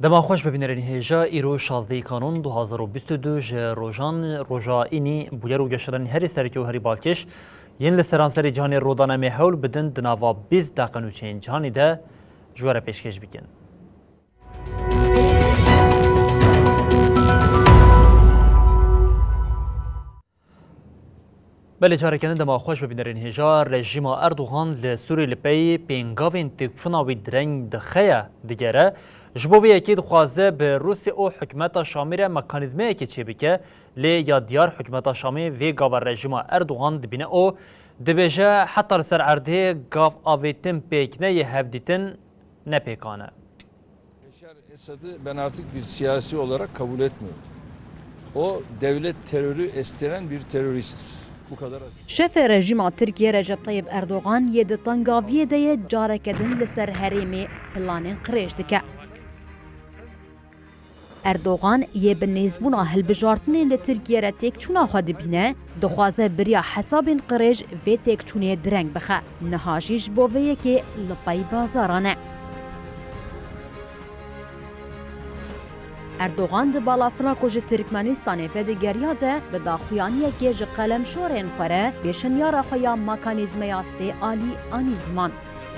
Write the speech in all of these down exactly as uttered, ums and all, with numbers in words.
Dema xweş be bînerên hêja, îro şazdehê Kanûn du hazar û bîst û du ji rojan, roja înî, bûyer û geşedanên herî sereke û herî balkêş yên li seranserê cîhanê rodan em ê hewl bidin di nava bîst deqe nûçeyên cîhanê de ji we re pêşkêş bikin. Belê, careke din dema xweş be bînerên hêja. Rejîma Erdogan li Sûriyê li pey pêngavên têkçûna wî direng dixe ye, digere. Ji bo vê yekê dixwaze bi Rûsya û hikûmeta Şamê re mekanîzmayekê çêbike, lê ya diyar hikûmeta Şamê vê gava rejîma Erdogan dibîne û dibêje heta li ser erdê gav avêtin pêk ne, yê hevdîtin ne pêkan e. Beşar Esad'ı ben artık bir siyasi olarak kabul etmiyorum. O devlet terörü estenen bir teröristtir. Bu kadar açık. Şefê rejîma Tirkiyê Recep Tayyip Erdogan yê di tengaviyê de ye, careke din li ser herêmê planên qirêj dike. Erdogan yê bi nêzbûna hilbijartinên li Tirkiye re têkçûna xwe dibîne, dixwaze bi riya hesabên qirêj vê têkçûnê direng bixe. Niha jî ji bo vê yekê li pey bazaran e. Erdogan di balafira ku ji Tirkmenistanê vedigeriya de bi daxuyaniyekê ji qelemşorên xwe re pêşinyara xwe ya mekanîzmeya sê alî anî ziman.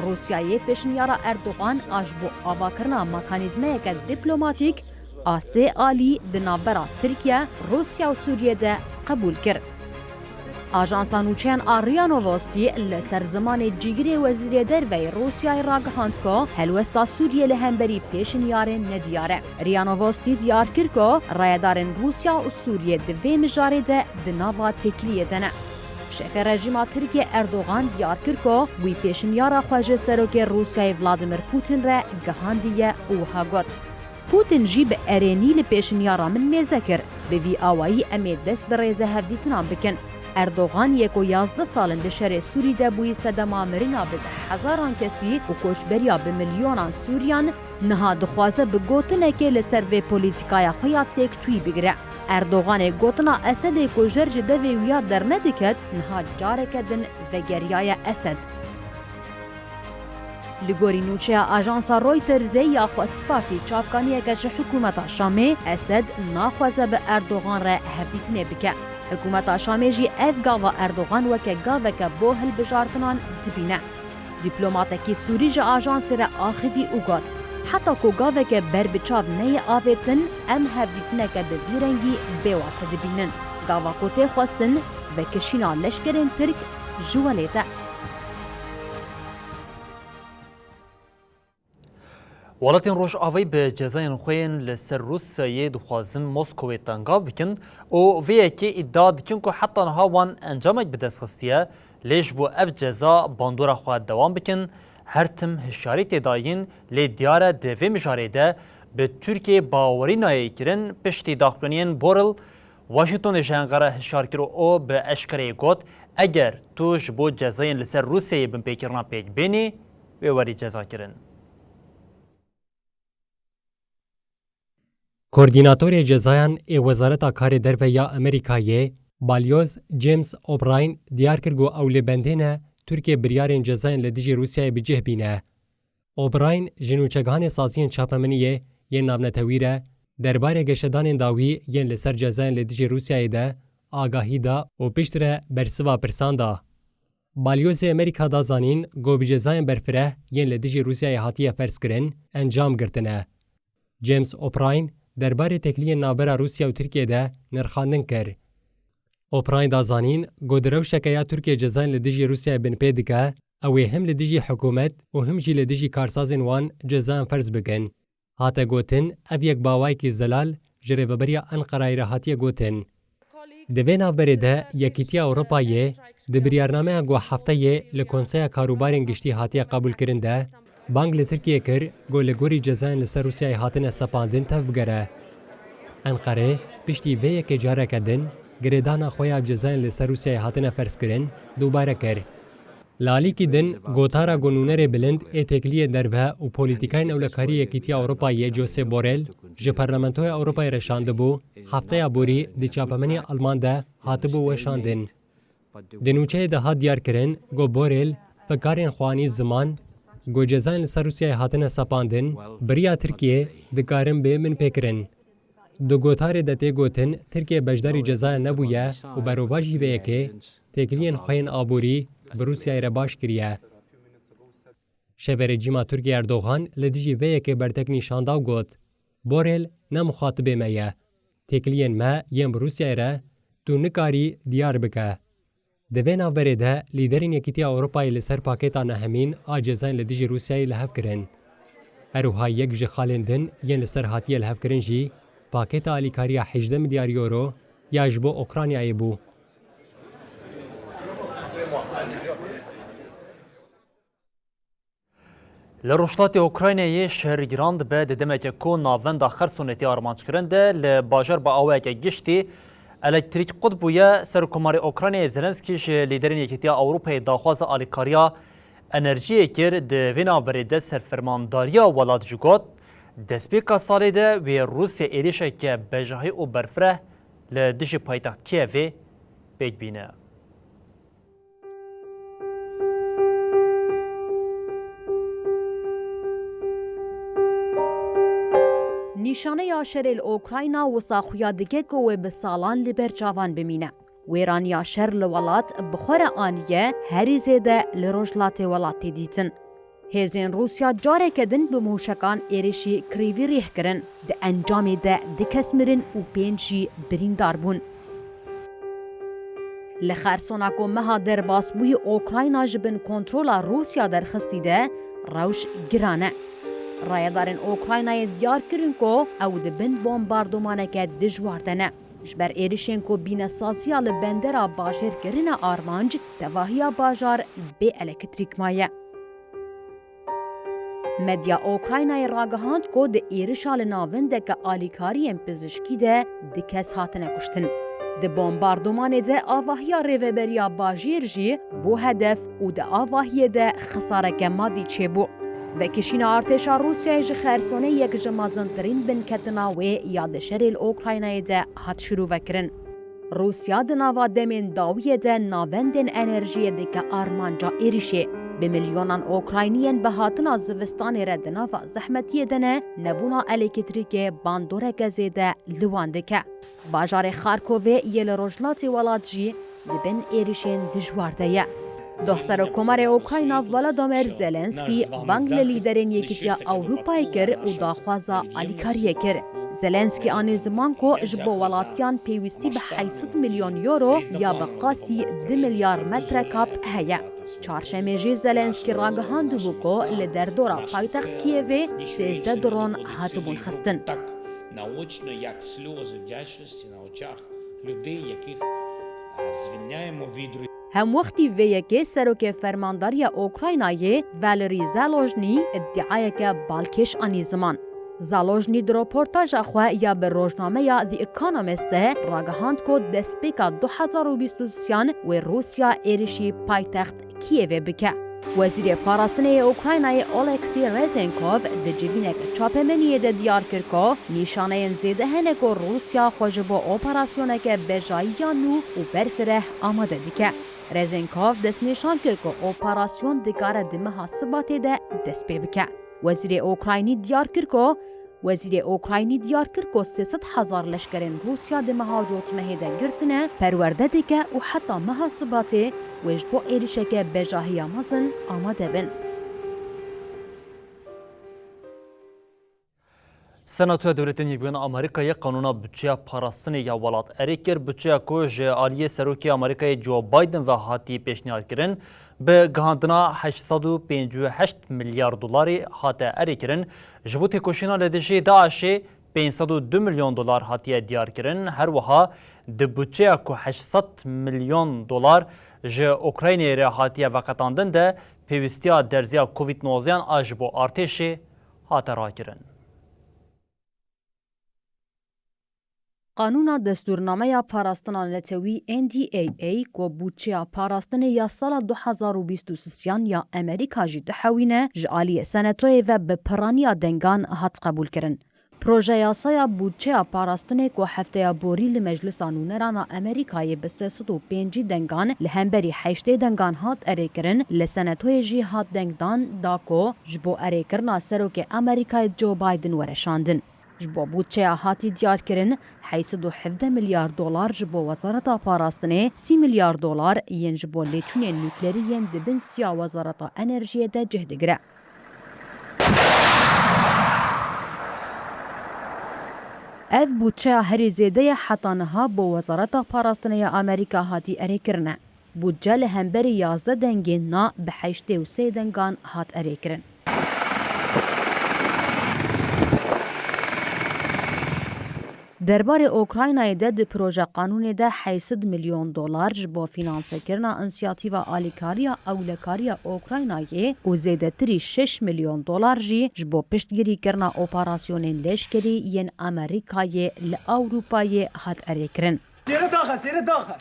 Rûsyayê pêşinyara Erdogan a ji bo avakirina mekanîzmeyeke dîplomatîk a sê alî di navbera Tirkiye, Rûsya û Sûriyê de qebûl kir. Ajansa nûçeyan a RIA Novosti li ser zimanê cîgirê wezîrê derveyî Rûsyayê ragihand ku helwesta Sûriyê li hemberî pêşinyarên nediyar e. RIA Novosti diyar kir ku rayedarên Rûsya û Sûriyê di vê mijarê de di nava têkiliyê de ne. Şefê rejîma Tirkiyê Erdogan diyar kir ku wî pêşinyara xwe ji Serokê Rûsyayê Vladimir Putin re gihandiye û wiha got, Putin jî bi erênî li pêşinyara min mêze kir. Bi vî awayî em ê dest bi rêzehevdîtinan bikin. Erdogan yê ku yazdeh sal in di şerê Sûrî de bûyî sedema mirina bi deh hezaran kesî û koçberiya bi milyonan Sûriyan, niha dixwaze bi gotinekê li ser vê polîtîkaya xwe ya têkçûyî bigire. Erdoganê gotina Esedê ku jer ji devê wî ya dernediket, niha careke din vegeriyaye Esed. Li gorî nûçeya ajansa Reutersê ya xwest partî çavkaniyeke ji hikûmeta Şamê, Esed naxwaze bi Erdogan re hevdîtinê bike. Hikûmeta Şamê jî ev gava Erdogan weke gaveke bo hilbijartinan dibîne. Dîplomatekî Sûrî ji ajansê re axivî û got, Heta ku gaveke berbiçav neyê avêtin, em hevdîtineke bi vî rengî bêwate dibînin. Gava ku tê xwestin, vekişîna leşkerên Tirk ji welêt e. Welatên Rojavayî bi cezayên xwe yên li ser Rûsyayê dixwazin Moskowê tengav bikin û vê yekê îdia dikin ku heta niha wan encamek bi dest xistiye, lê ji bo ev ceza bandora xwe dewam bikin, her tim hişyarî tê dayîn, lê diyar e di vê mijarê de bi Tirkiyeyê bawerî nayê kirin. Piştî daxuyaniyên Borrell, Washingtonê ji Enqere hişyar kir û bi eşkereyê got, Eger tu ji bo cezayên li ser Rûsyayê binpêkirina pêk bênî, wê werî cezakirin. Koordînatorê cezayan ê Wezareta Karê Derve ya Amerîkayê, Balyoz James O'Brien diyar kir ku ew li bendê ne Tirkiye biryarên cezayên li dijî Rûsyayê bi cih bîne. O'Brien ji nûçegihanê saziyên çapemeniyê yên navnetewî re derbarê geşedanên dawî yên li ser cezayên li dijî Rûsyayê de agahî da û piştre bersiva pirsan da. Balyozê Amerîka da zanîn ku bi cezayên berfireh yên li dijî Rûsyayê hatiye ferzkirin, encam girtine. James O'Brien derbarê têkiliyên navbera Rûsya û Tirkiyê de nirxandin kir. O'Brien da zanîn ku di rewşeke ya Tirkiye cezayên li dijî Rûsyayê binpê dike, ew ê him li dijî hikûmet û him jî li dijî karsazên wan cezayan ferz bikin. Hate gotin, ev yek bi awayekî zelal ji rêveberiya Enqerayê re hatiye gotin. Di vê navberê de Yekîtiya Ewropayê di biryarnameya ku hefteyê li Konseya Karûbarên Giştî hatiye qebûlkirin de bang li Tirkiyê kir ku li gorî cezayên li ser Rûsyayê hatine sepandin tevbigere. Enqere piştî vê yekê careke din girêdana xwe ya cezayên li ser Rûsyayê hatine ferzkirin dubare kir. Li alîkî din, gotara ku nûnerê bilind ê têkiliyên derve û polîtîkayên ewlekariyê Yekîtiya Ewropayê Josep Borrell ji Parlamentoya Ewropayê re şandibû, hefteya borî di çapemeniyê Alman de hatibû weşandin. Di nûçeyê de hat diyarkirin ku Borrell fikarên xwe anî ziman, Ku cezayên li ser Rûsyayê hatine sepandin, bi riya Tirkiyê dikarin bê binpêkirin. Di gotarê de tê gotin, Tirkiye beşdarî cezayan nebûye û berovajî vê yekê têkiliyên xwe yên aborî bi Rûsyayê re baş kiriye. Şevê rejîma Tirkiyê Erdogan li dijî vê yekê bertek nîşan da û got, Borêl ne muxatibê me ye. Têkiliyên me yên bi Rûsyayê re tu nikarî diyar bike. Di vê navberê de, lîderên Yekîtiya Ewropayê li ser pakêta nehemîn a cezayên li dijî Rûsyayê li hev kirin. Her wiha yek ji xalên din yên li ser hatiye lihevkirin jî pakêta alîkariya hejdeh milyar euro ya ji bo Ukraynayê bû. Li rojhilatê Ukraynayê şer giran dibe di demeke ku navenda Xersonê tê armanckirin de li bajar bi awayeke giştî elektrîk qut bûye. Serokkomarê Ukraynayê Zelenskî ji lîderên Yekîtiya Ewropayê daxwaza alîkariya enerjiyê kir. Di vê navberê de serfermandariya welat jî got, destpêka salê de wê Rûsya êrişeke bejahî û berfireh li dijî paytext Kîevê pêk bîne. Nîşaneya şerê li Ukrayna wisa xuya dike ku wê bi salan li ber çavan bimîne. Wêraniya şer li welat bi xwe re aniye, herî zêde li rojhilatê welat tê dîtin. Hêzên Rûsya careke din bi mûşekan êrişî Krîvî rîh kirin. Di encamê de du kes mirin û pênc jî birîndar bûn. Li Xersona ku meha derbasbûyî Ukrayna ji bin kontrola Rûsya derxistî de rewş giran e. Rayedarên Ukraynayê diyar kirin ku ew di bin bombardomaneke dijwar de ne. Ji ber êrişên ku bînesaziya li bendera bajêr kirine armanc, tevahiya bajar bê elektrîk maye. Medya Ukraynayê ragihand ku di êrişa li navendeke alîkariyên pizişkî de du kes hatine kuştin. Di bombardomanê de avahiya rêveberiya bajêr jî bû hedef û di avahiyê de xisareke madî çêbû. Vekişîna artêşa Rûsyayê ji Xersonê yek ji mezintirîn binketina wê ya di şerê li Ukraynayê de hat şirûvekirin. Rûsya di nava demên dawiyê de navendên enerjiyê dike armanca êrişê. Bi milyonan Ukrayniyên bi hatina zivistanê re di nava zehmetiyê de ne, nebûna elektrîkê bandoreke zêde li wan dike. Bajarê Xarkovê yê li rojhilatê welat jî di bin êrişên dijwar de ye. Doh Serokkomarê Ukrayna Volodymyr Zelenskî bang li lîderên Yekîtiya Ewropayê kir û daxwaza alîkariyê kir. Zelenskî anî ziman ku ji bo welatiyan pêwîstî bi heyt sed milyon euro ya bi qasî du milyar metrekab heye. Çarşemê jî Zelenskî ragihandibû ku li derdora paytext Kîevê sêzdeh dron hatibûn xistin. Наочно, як сльози вдячності на очах людей, яких, е, звільняємо від Росії. Hemwextî vê yekê serokê fermandariya Ukraynayê Valerî Zalojnî îdiayeke balkêş anî ziman. Zalojnî di roportaja xwe ya bi rojnameya The Economist de ragihand ku destpêka du hezar û bîst û sêyan wê Rûsya êrişî paytext Kîevê bike. Wezîrê Parastinê yê Ukraynayê Oleksî Rezenkov di civîneke çapemeniyê de diyar kir ku nîşaneyên zêde hene ku Rûsya xwe ji bo operasyoneke bejayî ya nû û berfireh amade dike. Rezenkov destnîşan kir ku operasyon dikare di meha Sibatê de dest pê bike. Wezîrê Ukraynî diyar kir ku Wezîrê Ukraynî diyar kir ku sê sed hezar leşkerên Rûsya di meha cotmehê de girtine, perwerde dike û heta meha Sibatê wê ji bo êrişeke bejahiya mezin amade bin. Senatoya Dewletên Yekbûyî Amerîkayê qanûna budçeya parastinê ya welat erê kir. Budçeya ku ji aliyê Serokê Amerîkayê Joe Biden ve hatî pêşniyarkirin, bi gihandina heşt sed û pêncî û heşt milyar dolarî hate erêkirin. Ji bo têkoşîna li dijî DAIŞê pênc sed û du milyon dolar hatiye diyarkirin. Her wiha di budçeya ku heşt sed milyon dolar ji Ukraynayê re hatiye veqetandin de pêwîstiya derziya Covid nozdehan a ji bo artêşê hate rakirin. Qanûna Destûrnameya Parastina Netewî, N D A A, ku budçeya parastinê ya sala du hezar û bîst û sêyan ya Amerîka jî dihewîne, ji aliyê Senatoyê ve bi piraniya dengan hat qebûlkirin. Proje yasaya budçeya parastinê ku hefteya borî li Meclisa Nûneran a Amerîkayê bi sê sed û pêncî dengan li hemberî heştê dengan hat erêkirin, li Senatoyê jî hat dengdan da ku ji bo erêkirina Serokê Amerîkayê Joe Biden were şandin. Ji bo budçeya hatî diyarkirin, heyt sed û hevdeh milyar dolar ji bo Wezareta Parastinê, sî milyar dolar yên ji bo lêçûnên nuklerî yên di bin siya Wezareta Enerjiyê de cih digire. Ev budçeya herî zêde ye heta niha bo Wezareta Parastinê ya Amerîka hatî erêkirine. Budce li hemberî yazdeh dengên na bi heştê û sê dengan hat erêkirin. Derbarê Ukraynayê de di proje qanûnê de heyt sed milyon dolar ji bo fînansekirina însiyatîfa alîkariya ewlekariya Ukraynayê û zêdetirî şeş milyon dolar jî ji bo piştgirîkirina operasyonên leşkerî yên Amerîkayê li Ewropayê hat erêkirin. Sêre daxe, sêre daxe.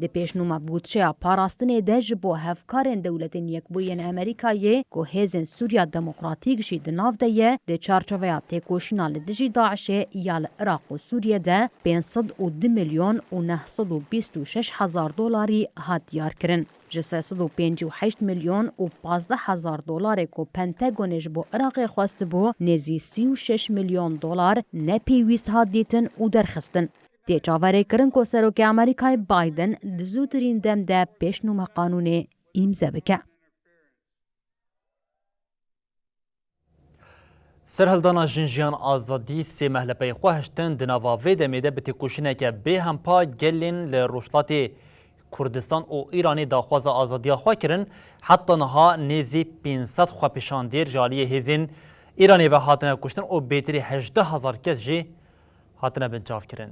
Di pêşnûma budçeya parastinê de ji bo hevkarên Dewletên Yekbûyî yên Amerîkayê ku Hêzên Sûriya Demokratîk jî di nav de ye, di çarçoveya têkoşîna li dijî DAIŞê ya li Iraq û Sûriyê de pênc sed û du milyon û neh sed û bîst û şeş hezar dolarî hat diyarkirin. Ji sê sed û pêncî û heşt milyon û pazdeh hezar dolarê ku Pentagonê ji bo Iraqê xwestibû, nêzî sî û şeş milyon dolar ne pêwîst hat dîtin û derxistin. Tê çaverêkirin ku Serokê Amerîkayê Biden di zûtirîn dem de pêşnûma qanûnê îmze bike. Serhildana Jin Jiyan Azadî sê meh li pey xwe hiştin, di nava vê demê de bi têkoşîneke bêhempa gelên li Rojhilatê Kurdistan û Îranê daxwaza azadiya xwe kirin. Heta niha nêzî pênc sed xwepêşandêr ji aliyê hêzên Îranê ve hatine kuştin û bêtirî hejdeh hezar kes jî hatine binçavkirin.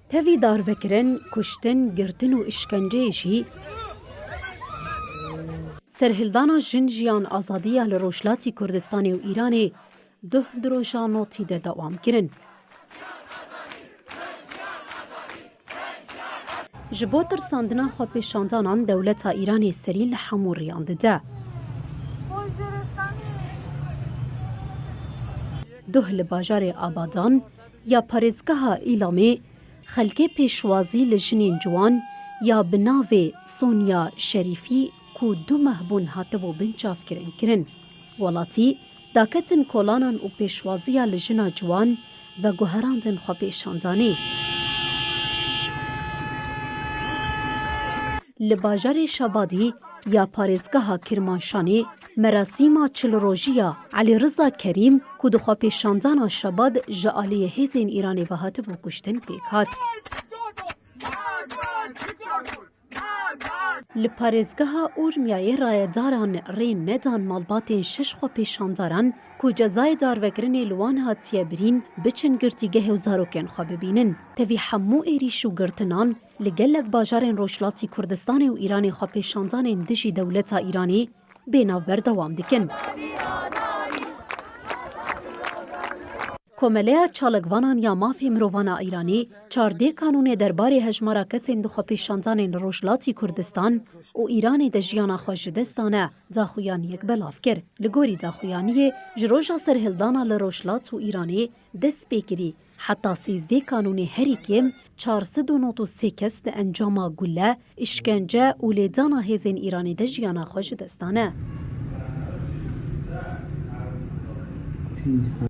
Tevî darvekirin, kuştin, girtin û îşkenceyê jî Serhildana Jin Jiyan Azadî ya li Rojhilatî Kurdistanê û Îranê duh di roja notî de dewam kirin. Ji bo tirsandina xwepêşandanan dewleta Îranê serî li hemû riyan dide. Duh li bajarê Abadan ya parêzgeha Îlamê xelkê pêşwazî li jinên ciwan ya bi navê Sonya Şerîfî ku du meh bûn hatibû binçavkirin kirin. Welatî daketin kolanan û pêşwaziya li jina ciwan veguherandin xwepêşandanê. Li bajarê Şabadî ya parêzgeha Kirmanşanê merasîma çil rojî ya Elî Riza Kerîm ku di xwepêşandana Şabad ji aliyê hêzên Îranê ve hatibû kuştin pêk hat. Li parêzgeha Urmiyayê rayedaran rê nedan malbatên şeş xwepêşandaran ku cezayê darvekirinê li wan hatiye birîn, biçin girtîgehê û zarokên xwe bibînin. Tevî hemû êrîş û girtinan li gelek bajarên Rojhilatî Kurdistanê û Îranê xwepêşandanên dijî dewleta Îranê bênav berdewam dikin. Komeleya Çalakvanan ya Mafê Mirovan a Îranê çardê kanûnê derbarê hejmara kesên di xwepêşandanên li Rojhilatî Kurdistan û Îranê de jiyana xwe ji dest dane, daxuyaniyek belav kir. Li gorî daxuyaniyê, ji roja serhildana li Rojhilat û Îranê dest pê kirî, heta sêzdeh Kanûnê herî kêm çar sed û nod û sê kes di encama gule, îşkence û lêdana hêzên Îranê de jiyana xwe ji dest dane.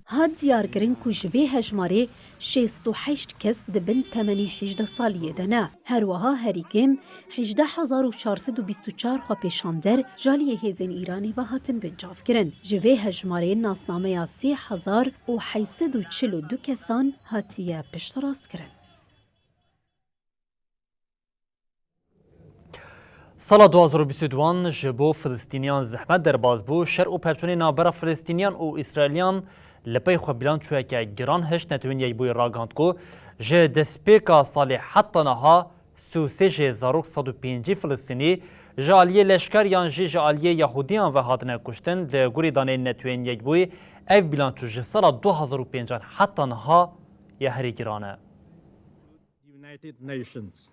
Hat diyarkirin ku ji vê hejmarê şêst û heşt kes di bin temenê hejdeh saliyê de ne. Her wiha herî kêm hejdeh hezar û çar sed û bîst û çar xwepêşander ji aliyê hêzên Îranê ve hatin binçavkirin. Ji vê hejmarê nasnameya sê hezar û heyt sed û çil û du kesan hatiye piştrastkirin. Sala du hazar û bîst û duan ji bo Filistîniyan zehmet derbas bû. Şer û pevçûnê navbera Filistîniyan û Îsraîliyan li pey xwe bilançoyeke giran hişt. Netewên Yekbûyî ragihand ku ji destpêka salê heta niha sî û sê ji zarok sed û pêncî Filistînî ji aliyê leşker yan jî ji aliyê Yahûdiyan ve hatine kuştin. Li gorî daneyên Netewên Yekbûyî ev bilanço ji sala du hazar û pêncan heta niha ya herî giran e. United Nations.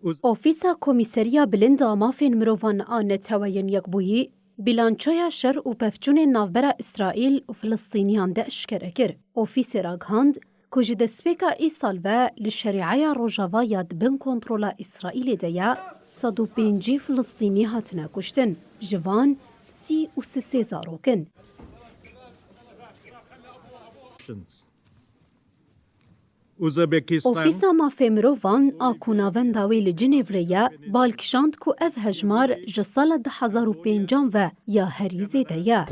Ofîsa Komîseriya Bilind a Mafên Mirovan a Neteweyên Yekbûyî, bîlançoya şer û pevçûnên navbera Îsraîl û Filistîniyan de eşkere kir. Ofîsê ragihand ku ji destpêka îsal ve li şerîeya Rojava ya di bin kontrola Îsraîlê de ye, sed û pêncî Filistînî hatine kuştin, ji van sî û sisê zarok in. Uzbekistan. Ofîsa Mafê Mirovan a ku navenda wê li Cinêvrê ye, bal kişand ku ev hejmar ji sala du hezar û pêncan ve ya herî zêde ye.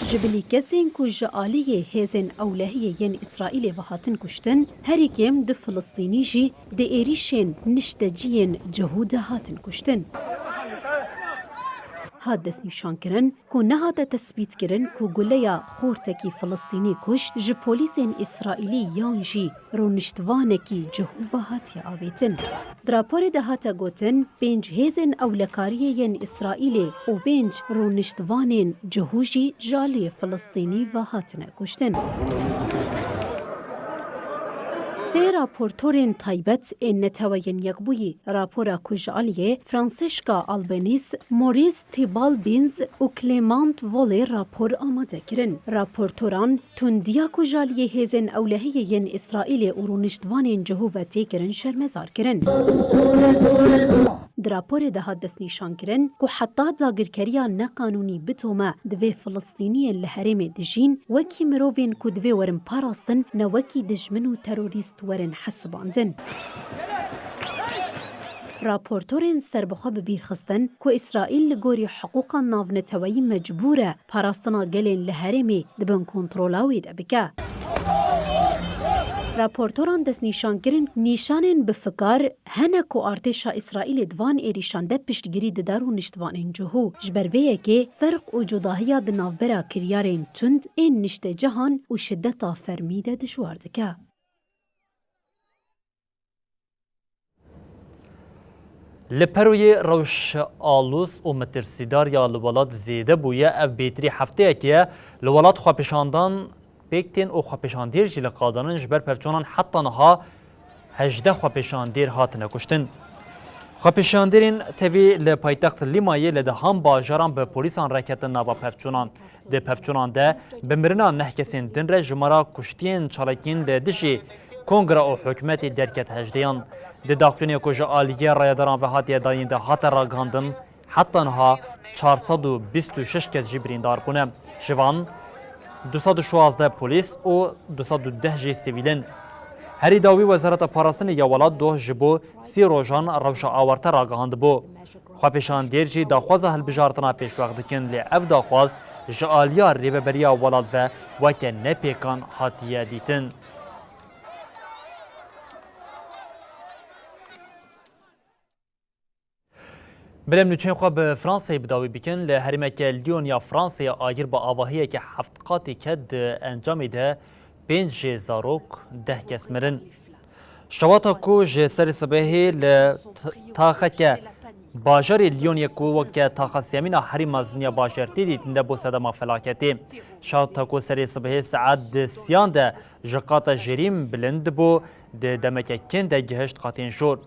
Ji bilî kesên ku ji aliyê hêzên ewlehiyê yên Îsraîlê ve hatin kuştin, herî kêm du Filistînî jî di êrîşên nişteciyên cihû de hatin kuştin. Hat destnîşankirin ku nehate tesbîtkirin ku guleya xortekî Filistînî kuşt ji polîsên Îsraîlî yan jî rûniştvanekî cihû ve hatiye avêtin. Di raporê de hate gotin, pênc hêzên ewlekariyê yên Îsraîlê û pênc rûniştvanên cihû jî ji aliyê Filistînî ve hatine kuştin. Sê raportorên taybet ên Neteweyên Yekbûyî rapora ku ji aliyê Francesca Albanese, Maurice Thibault-Binz û Clément Vollet rapor amade kirin. Raportoran tundiya ku ji aliyê hêzên ewlehiyê yên Îsraîlê û rûniştvanên cihû ve tê kirin şermezar kirin. Di raporê de hat destnîşankirin ku heta dagirkeriya neqanûnî bitome, divê Filistîniyên li herêmê dijîn wekî mirovên ku divê werin parastin, ne wekî dijmin û terorîst werin hesibandin. Raportorên serbixwe bi bîr xistin ku Îsraîl li gorî hiqûqa navneteweyî mecbûr e parastina gelên li herêmê di bin kontrola wê de bike. Raportoran destnîşan kirin nîşanên bi fikar hene ku artêşa Îsraîlê di van êrîşan de piştgirî dide rûniştvanên cihû. Ji ber vê yekê ferq û cudahiya di navbera kiryarên tund ên niştecihan û şideta fermî de dijwar dike. Li Peroyê rewş alûz û metirsîdar ya li welat zêde bûye. Ev bêtirî hefteyekê ye li welat xwepêşandan pêk tên û xwepêşandêr jî li qadanin. Ji ber pevçûnan heta niha hejdeh xwepêşandêr hatine kuştin. Xwepêşandêrên tevî li paytext Lîmayê li dehan bajaran bi polîsan re ketin nava pevçûnan. Di pevçûnan de bi mirina neh kesên din re jimara kuştiyên çalakiyên li dijî Kongra û hikûmetê derket hejdeyan. Di daxuyaniyê ku ji aliyê rayedaran ve hatiye dayîn de hate ragihandin, heta niha çar sed û bîst û şeş kes jî birîndar bûne. Ji van du sed û şazdeh polîs û du sed û deh jî sivîl in. Herî dawî Wezareta Parastinê ya welat doh ji bo sî rojan rewşa awarte ragihandibû. Xwepêşandêr jî daxwaza hilbijartina pêşwext dikin, lê ev daxwaz ji aliya rêveberiya welat ve weke nepêkan hatiye dîtin. Belê em nûçeyên xwe bi Fransayê bi dawî bikin. Li herêmeke Lyon ya Fransayê agir bi avahiyeke heft qatî ket, di encamê de pênc jê zarok, deh kes mirin. Şewata ku ji serê sibehê li t-, taxeke bajarê Lyonê ku weke taxa sêyemîn a herî mezin ya bajartî dîtin de bû sedema felaketê. Şewata ku serê sibehê saet di siyan de ji qata jêrîn bilind bû, di demeke kin de gihişt qatên jor.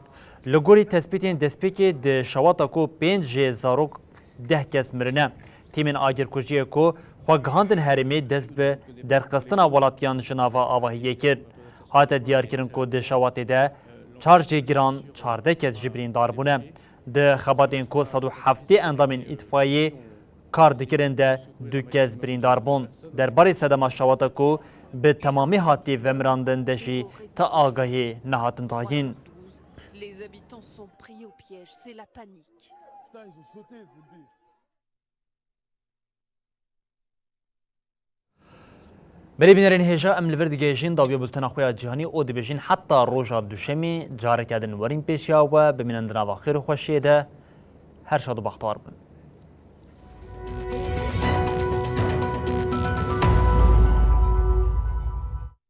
Li gorî tespîtên destpêkê di şewata ku pênc jê zarok, deh kes mirine. Tîmên agirkujiyê ku xwe gihandin herêmê dest bi derxistina welatiyan ji nava avahiyê kir. Hate diyarkirin ku di şewatê de çar jêgiran, çardeh kes jî birîndar bûne. Di xebatên ku sed û heftê endamên îtfayê kar dikirin de du kes birîndar bûn. Derbarê sedema şewata ku bi temamî hatî vemirandin de jî ti agahî nehatin dayîn. Les habitants sont pris au piège, c'est la panique. Belê bînerên hêja, em li vir digihêjin dawiya bultena xwe ya cîhanî û dibêjin heta roja duşemê careke din werin pêşiya we, bimînin di nava xêr û xweşiyê de, her şad û bextewar bin.